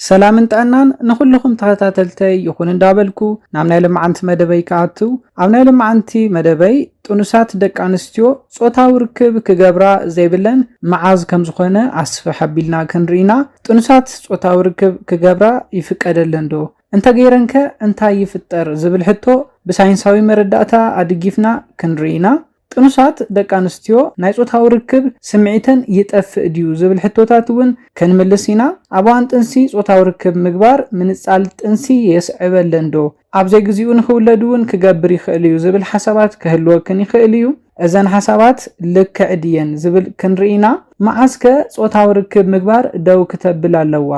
ሰላምን ጥዕናን ንኹልኹም ተኸታተልተይ ይኹን እንዳበልኩ ናብ ናይ ልምዓንቲ መደበይ ክኣቱ። ኣብ ናይ ልምዓንቲ መደበይ ጥኑሳት ደቂ ኣንስትዮ ጾታዊ ርክብ ክገብራ ዘይብለን መዓዝ ከም ዝኾነ ኣስፍሕ ኣቢልና ክንርኢና። ጥኑሳት ጾታዊ ርክብ ክገብራ ይፍቀደለን ዶ? እንተገይረንከ እንታይ ይፍጠር ዝብል ሕቶ ብሳይንሳዊ መረዳእታ ኣድጊፍና ክንርኢና። ጥኑሳት ደቂ ኣንስትዮ ናይ ጾታዊ ርክብ ስምዒተን ይጠፍእ ድዩ ዝብል ሕቶታት እውን ክንምልስ ኢና። ኣብ እዋን ጥንሲ ጾታዊ ርክብ ምግባር ምንጻል ጥንሲ የስዕበለን ዶ? ኣብ ዘይግዚኡ ንኽውለድ እውን ክገብር ይኽእል እዩ ዝብል ሓሳባት ክህልወክን ይኽእል እዩ። እዘን ሓሳባት ልክዕ ድየን ዝብል ክንርኢና። መዓስከ ጾታዊ ርክብ ምግባር ደው ክተብል ኣለዋ?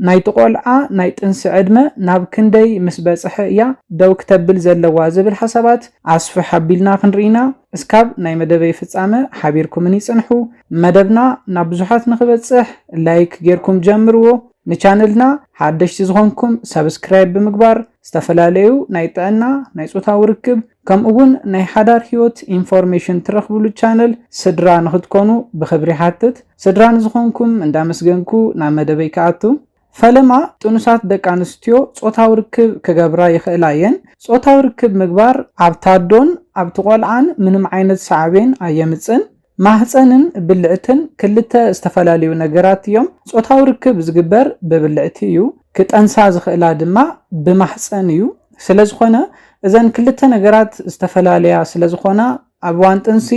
ናይቲ ቆልዓ ናይ ጥንሲ ዕድመ ናብ ክንደይ ምስ በጽሐ እያ ደው ክተብል ዘለዋ ዝብል ሓሳባት ኣስፍሕ ኣቢልና ክንርኢና። እስካብ ናይ መደበይ ፍጻመ ሓቢርኩምኒ ጽንሑ። መደብና ናብ ብዙሓት ንኽበጽሕ ላይክ ጌርኩም ጀምርዎ። ንቻነልና ሓደሽቲ ዝኾንኩም ሰብስክራይብ ብምግባር ዝተፈላለዩ ናይ ጥዕና፣ ናይ ጾታዊ ርክብ፣ ከምኡ እውን ናይ ሓዳር ህይወት ኢንፎርሜሽን ትረኽብሉ ቻነል ስድራ ንኽትኮኑ ብኽብሪ ሓትት። ስድራ ንዝኾንኩም እንዳመስገንኩ ናብ መደበይ ክኣቱ። ፈለማ ጥኑሳት ደቂ ኣንስትዮ ጾታዊ ርክብ ክገብራ ይኽእላ እየን። ጾታዊ ርክብ ምግባር ኣብታ ኣዶን ኣብቲ ቆልዓን ምንም ዓይነት ሳዕቤን ኣየምጽን። ማህፀንን ብልዕትን ክልተ ዝተፈላለዩ ነገራት እዮም። ጾታዊ ርክብ ዝግበር ብብልዕቲ እዩ። ክጠንሳ ዝኽእላ ድማ ብማህፀን እዩ። ስለ ዝኾነ እዘን ክልተ ነገራት ዝተፈላለያ ስለ ዝኾና ኣብ እዋን ጥንሲ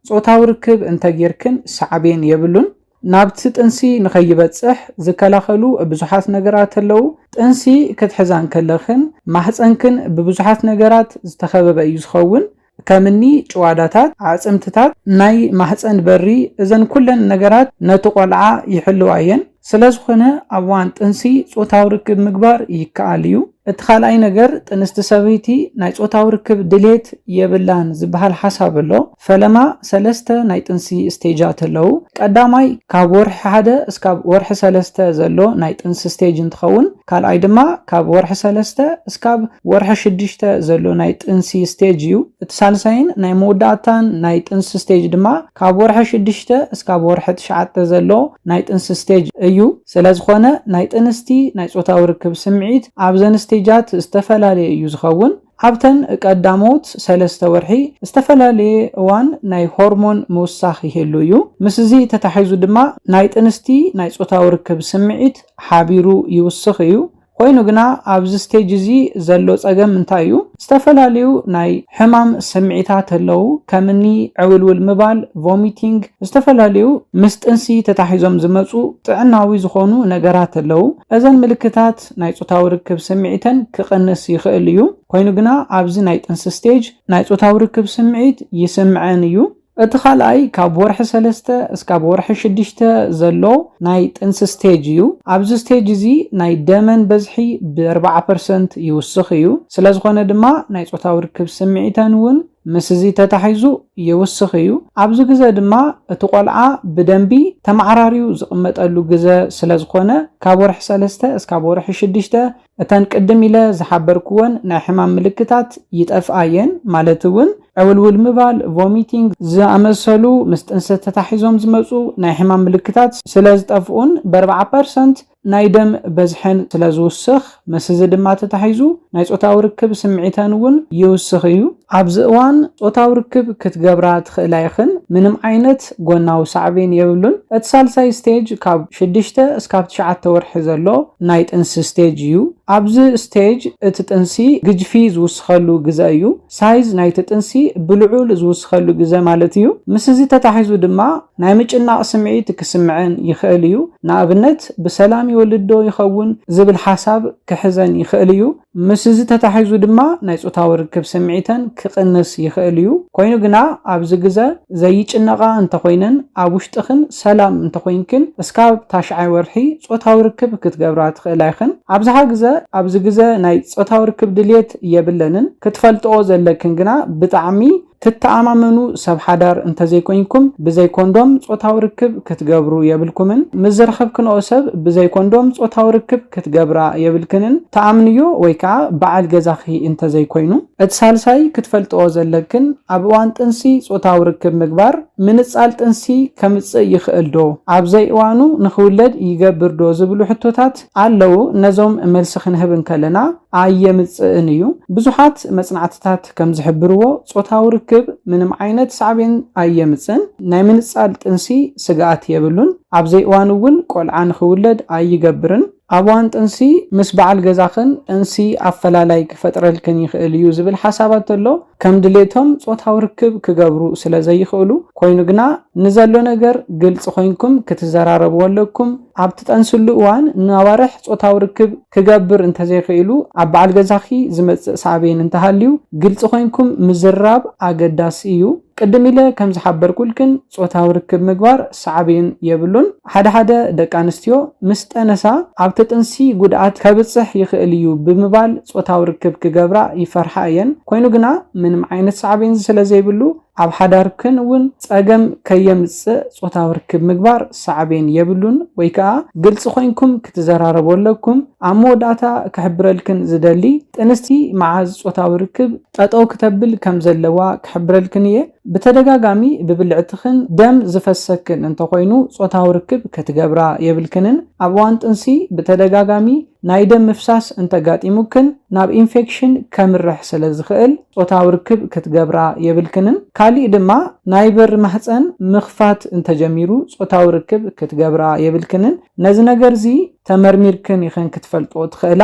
ጾታዊ ርክብ እንተጌርክን ሳዕቤን የብሉን። ናብቲ ጥንሲ ንኸይበጽሕ ዝከላኸሉ ብዙሓት ነገራት ኣለዉ። ጥንሲ ክትሕዛ እንከለኽን ማህፀንክን ብብዙሓት ነገራት ዝተኸበበ እዩ ዝኸውን። ከምኒ ጭዋዳታት፣ ኣዕጽምትታት፣ ናይ ማህፀን በሪ፣ እዘን ኩለን ነገራት ነቲ ቆልዓ ይሕልዋ እየን። ስለ ዝኾነ ኣብ እዋን ጥንሲ ጾታዊ ርክብ ምግባር ይከኣል እዩ። እቲ ካልኣይ ነገር፣ ጥንስቲ ሰበይቲ ናይ ጾታዊ ርክብ ድሌት የብላን ዝበሃል ሓሳብ ኣሎ። ፈለማ ሰለስተ ናይ ጥንሲ ስቴጃት ኣለዉ። ቀዳማይ ካብ ወርሒ ሓደ እስካብ ወርሒ ሰለስተ ዘሎ ናይ ጥንሲ ስቴጅ እንትኸውን፣ ካልኣይ ድማ ካብ ወርሒ ሰለስተ እስካብ ወርሒ ሽዱሽተ ዘሎ ናይ ጥንሲ ስቴጅ እዩ። እቲ ሳልሳይን ናይ መወዳእታን ናይ ጥንሲ ስቴጅ ድማ ካብ ወርሒ ሽዱሽተ እስካብ ወርሒ ትሽዓተ ዘሎ ናይ ጥንሲ ስቴጅ እዩ። ስለ ዝኾነ ናይ ጥንስቲ ናይ ጾታዊ ርክብ ስምዒት ኣብዘን ስቴጃት ዝተፈላለየ እዩ ዝኸውን። ኣብተን ቀዳሞት ሰለስተ ወርሒ ዝተፈላለየ እዋን ናይ ሆርሞን ምውሳኽ ይህሉ እዩ። ምስዚ ተታሒዙ ድማ ናይ ጥንስቲ ናይ ጾታዊ ርክብ ስምዒት ሓቢሩ ይውስኽ እዩ። ኮይኑ ግና ኣብዚ ስቴጅ እዚ ዘሎ ጸገም እንታይ እዩ? ዝተፈላለዩ ናይ ሕማም ስምዒታት ኣለዉ፣ ከምኒ ዕውልውል ምባል፣ ቮሚቲንግ፣ ዝተፈላለዩ ምስ ጥንሲ ተታሒዞም ዝመጹ ጥዕናዊ ዝኾኑ ነገራት ኣለዉ። እዘን ምልክታት ናይ ጾታዊ ርክብ ስምዒተን ክቕንስ ይኽእል እዩ። ኮይኑ ግና ኣብዚ ናይ ጥንሲ ስቴጅ ናይ ጾታዊ ርክብ ስምዒት ይስምዐን እዩ። እቲ ካልኣይ ካብ ወርሒ ሰለስተ እስካብ ወርሒ ሽዱሽተ ዘሎ ናይ ጥንሲ ስቴጅ እዩ። ኣብዚ ስቴጅ እዚ ናይ ደመን በዝሒ ብ ኣርባዓ ፐርሰንት ይውስኽ እዩ። ስለ ዝኾነ ድማ ናይ ጾታዊ ርክብ ስምዒተን እውን ምስ እዚ ተታሒዙ ይውስኽ እዩ። ኣብዚ ግዘ ድማ እቲ ቆልዓ ብደንቢ ተመዓራርዩ ዝቕመጠሉ ግዘ ስለ ዝኾነ ካብ ወርሒ ሰለስተ እስካብ ወርሒ ሽዱሽተ እተን ቅድም ኢለ ዝሓበርክወን ናይ ሕማም ምልክታት ይጠፍኣ እየን። ማለት እውን ዕውልውል ምባል፣ ቮሚቲንግ ዝኣመሰሉ ምስ ጥንሲ ተታሒዞም ዝመፁ ናይ ሕማም ምልክታት ስለ ዝጠፍኡን ብ ኣርባዓ ፐርሰንት ናይ ደም በዝሐን ስለ ዝውስኽ፣ ምስ እዚ ድማ ተታሒዙ ናይ ጾታዊ ርክብ ስምዒተን እውን ይውስኽ እዩ። ኣብዚ እዋን ጾታዊ ርክብ ክትገብራ ትኽእላ ኢኽን። ምንም ዓይነት ጎናዊ ሳዕቤን የብሉን። እቲ ሳልሳይ ስቴጅ ካብ ሽዱሽተ እስካብ ትሽዓተ ወርሒ ዘሎ ናይ ጥንሲ ስቴጅ እዩ። ኣብዚ ስቴጅ እቲ ጥንሲ ግጅፊ ዝውስኸሉ ግዘ እዩ። ሳይዝ ናይቲ ጥንሲ ብልዑል ዝውስኸሉ ግዘ ማለት እዩ። ምስ እዚ ተታሒዙ ድማ ናይ ምጭናቕ ስምዒት ክስምዐን ይኽእል እዩ። ንኣብነት፣ ብሰላም ይወልድ ዶ ይኸውን ዝብል ሓሳብ ክሕዘን ይኽእል እዩ። ምስ እዚ ተታሒዙ ድማ ናይ ጾታዊ ርክብ ስምዒተን ክቕንስ ይኽእል እዩ። ኮይኑ ግና ኣብዚ ግዘ ዘይጭነቓ እንተኾይነን ኣብ ውሽጥኽን ሰላም እንተኾይንክን እስካብ ታሽዓይ ወርሒ ጾታዊ ርክብ ክትገብራ ትኽእላ ኢኽን። ኣብዝሓ ግዘ ኣብዚ ግዘ ናይ ጾታዊ ርክብ ድልየት የብለንን። ክትፈልጥኦ ዘለክን ግና ብጣዕሚ ትተኣማመኑ ሰብ ሓዳር እንተዘይኮይንኩም፣ ብዘይ ኮንዶም ጾታዊ ርክብ ክትገብሩ የብልኩምን። ምስ ዝረኸብክንኦ ሰብ ብዘይ ኮንዶም ጾታዊ ርክብ ክትገብራ የብልክንን። ተኣምንዮ ወይ ከዓ በዓል ገዛኺ እንተዘይኮይኑ። እቲ ሳልሳይ ክትፈልጥኦ ዘለክን፣ ኣብ እዋን ጥንሲ ጾታዊ ርክብ ምግባር ምንጻል ጥንሲ ከምጽእ ይኽእል ዶ? ኣብ ዘይእዋኑ ንኽውለድ ይገብር ዶ? ዝብሉ ሕቶታት ኣለዉ። ነዞም መልሲ ክንህብ እንከለና፣ ኣየምጽእን እዩ። ብዙሓት መጽናዕትታት ከም ዝሕብርዎ፣ ጾታዊ ርክብ ምንም ዓይነት ሳዕቤን ኣየምጽእን። ናይ ምንጻል ጥንሲ ስግኣት የብሉን። ኣብ ዘይእዋኑ እውን ቆልዓ ንኽውለድ ኣይገብርን። ኣብ እዋን ጥንሲ ምስ በዓል ገዛኽን ጥንሲ ኣፈላላይ ክፈጥረልክን ይኽእል እዩ ዝብል ሓሳባት ተሎ፣ ከም ድሌቶም ጾታዊ ርክብ ክገብሩ ስለ ዘይኽእሉ፣ ኮይኑ ግና ንዘሎ ነገር ግልጺ ኮይንኩም ክትዘራረብዎ ኣለኩም። ኣብ ትጠንስሉ እዋን ንኣዋርሕ ጾታዊ ርክብ ክገብር እንተዘይኽኢሉ፣ ኣብ በዓል ገዛኺ ዝመጽእ ሳዕቤን እንተሃልዩ፣ ግልጺ ኮይንኩም ምዝራብ ኣገዳሲ እዩ። ቅድም ኢለ ከም ዝሓበርኩልክን፣ ጾታዊ ርክብ ምግባር ሳዕቤን የብሉን። ሓደ ሓደ ደቂ ኣንስትዮ ምስ ጠነሳ ኣብቲ ጥንሲ ጉድኣት ከብጽሕ ይኽእል እዩ ብምባል ጾታዊ ርክብ ክገብራ ይፈርሓ እየን። ኮይኑ ግና ምንም ዓይነት ሳዕቤን ስለ ዘይብሉ ኣብ ሓዳርክን እውን ጸገም ከየምጽእ ጾታዊ ርክብ ምግባር ሳዕቤን የብሉን ወይ ከኣ ግልጺ ኮይንኩም ክትዘራረቡ ኣለኩም። ኣብ መወዳእታ ክሕብረልክን ዝደሊ ጥንስቲ መዓዝ ጾታዊ ርክብ ጠጠው ክተብል ከም ዘለዋ ክሕብረልክን እየ። ብተደጋጋሚ ብብልዕትኽን ደም ዝፈሰክን እንተኾይኑ ጾታዊ ርክብ ክትገብራ የብልክንን። ኣብ እዋን ጥንሲ ብተደጋጋሚ ናይ ደም ምፍሳስ እንተጋጢሙክን ናብ ኢንፌክሽን ከምርሕ ስለ ዝኽእል ጾታዊ ርክብ ክትገብራ የብልክንን። ካሊእ ድማ ናይ በሪ ማህፀን ምኽፋት እንተጀሚሩ ጾታዊ ርክብ ክትገብራ የብልክንን። ነዚ ነገር እዚ ተመርሚርክን ኢኽን ክትፈልጦ ትኽእላ።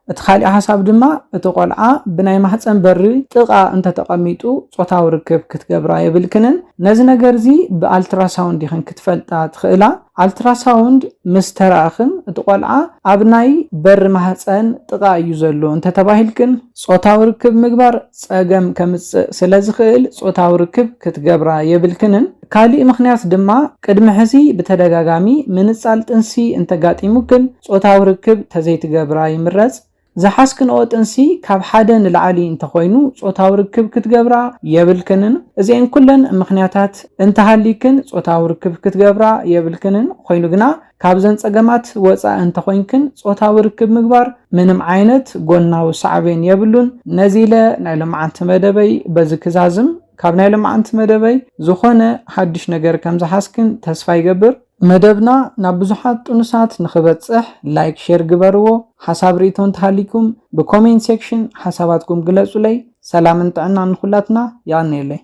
እቲ ካሊእ ሓሳብ ድማ እቲ ቆልዓ ብናይ ማህፀን በሪ ጥቓ እንተተቐሚጡ ጾታዊ ርክብ ክትገብራ የብልክንን። ነዚ ነገር እዚ ብኣልትራሳውንድ ኢኽን ክትፈልጣ ትኽእላ። ኣልትራሳውንድ ምስ ተራእኽን እቲ ቆልዓ ኣብ ናይ በሪ ማህፀን ጥቓ እዩ ዘሎ እንተተባሂልክን ጾታዊ ርክብ ምግባር ጸገም ከምጽእ ስለ ዝኽእል ጾታዊ ርክብ ክትገብራ የብልክንን። ካሊእ ምኽንያት ድማ ቅድሚ ሕዚ ብተደጋጋሚ ምንጻል ጥንሲ እንተጋጢሙክን ጾታዊ ርክብ ተዘይትገብራ ይምረጽ። ዝሓዝክንኦ ጥንሲ ካብ ሓደ ንላዕሊ እንተኾይኑ ጾታዊ ርክብ ክትገብራ የብልክንን። እዚኤን ኩለን ምኽንያታት እንተሃልይክን ጾታዊ ርክብ ክትገብራ የብልክንን። ኮይኑ ግና ካብዘን ጸገማት ወጻኢ እንተኾይንክን ጾታዊ ርክብ ምግባር ምንም ዓይነት ጎናዊ ሳዕቤን የብሉን። ነዚ ኢለ ናይ ሎምዓንቲ መደበይ በዚ ክዛዝም። ካብ ናይ ሎምዓንቲ መደበይ ዝኾነ ሓድሽ ነገር ከም ዝሓዝክን ተስፋ ይገብር። መደብና ናብ ብዙሓት ጥኑሳት ንኽበጽሕ ላይክ፣ ሼር ግበርዎ። ሓሳብ ርእይቶ እንተሃሊኩም ብኮሜንት ሴክሽን ሓሳባትኩም ግለጹለይ። ሰላምን ጥዕናን ንኹላትና። የቐንየለይ።